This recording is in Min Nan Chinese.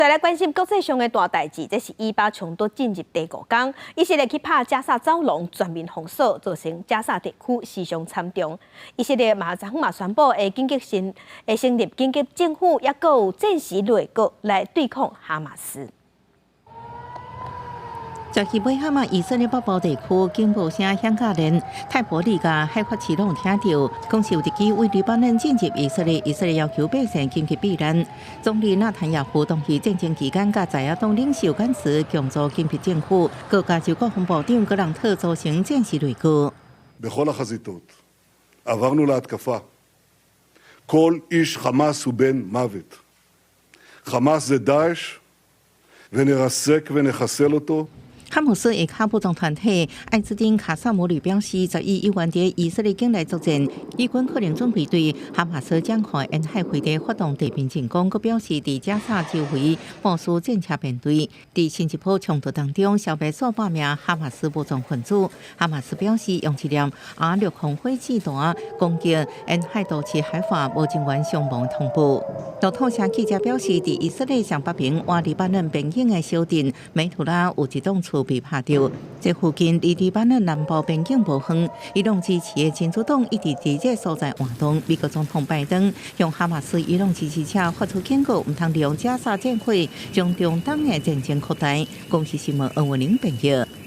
再來關心國際上的大代誌，這是以巴衝突進入第五工，以色列去拍加薩走廊全面封鎖，造成加薩地區死傷慘重。以色列嘛昨昏嘛宣布會緊急成會成立緊急政府，抑閣有戰時內閣來對抗哈馬斯。十二尾哈嘛，以色列北部地區警報聲響甲連泰伯利佮海法市攏有聽著，講是有敵機對黎巴嫩進入以色列，以色列要求百姓緊急避難。總理納坦雅胡同意戰爭期間，佮在野黨領袖甘茨共組緊急政府，閣加州國防部長格朗特組成戰時內閣。 בכל החזיתות עברנו להתקפה. כל איש חמאס הוא בן מוות. חמאס זה דאעש ונרסק ונחסל אותו. 哈馬斯的武裝團體艾茲丁卡薩姆旅表示，十一意願佇以色列境內作戰，以軍可能準備對哈馬斯掌控沿海飛地發動地面進攻，閣表示佇加薩周圍部署戰車編隊。佇新一波衝突當中，消滅數百名哈馬斯武裝分子。哈馬斯表示，用一粒 R 6空火箭彈攻擊沿海都市海法，無人員傷亡通報。路透社記者表示，佇以色列上北邊倚黎巴嫩邊境的小鎮美圖拉有一棟厝被拍著，這附近離黎巴嫩南部邊境無遠。伊朗支持的真主黨一直佇這所在活動。美國總統拜登向哈馬斯伊朗支持者發出警告，毋通利用加薩戰火將中東的戰爭擴大。公視新聞黃文玲編譯。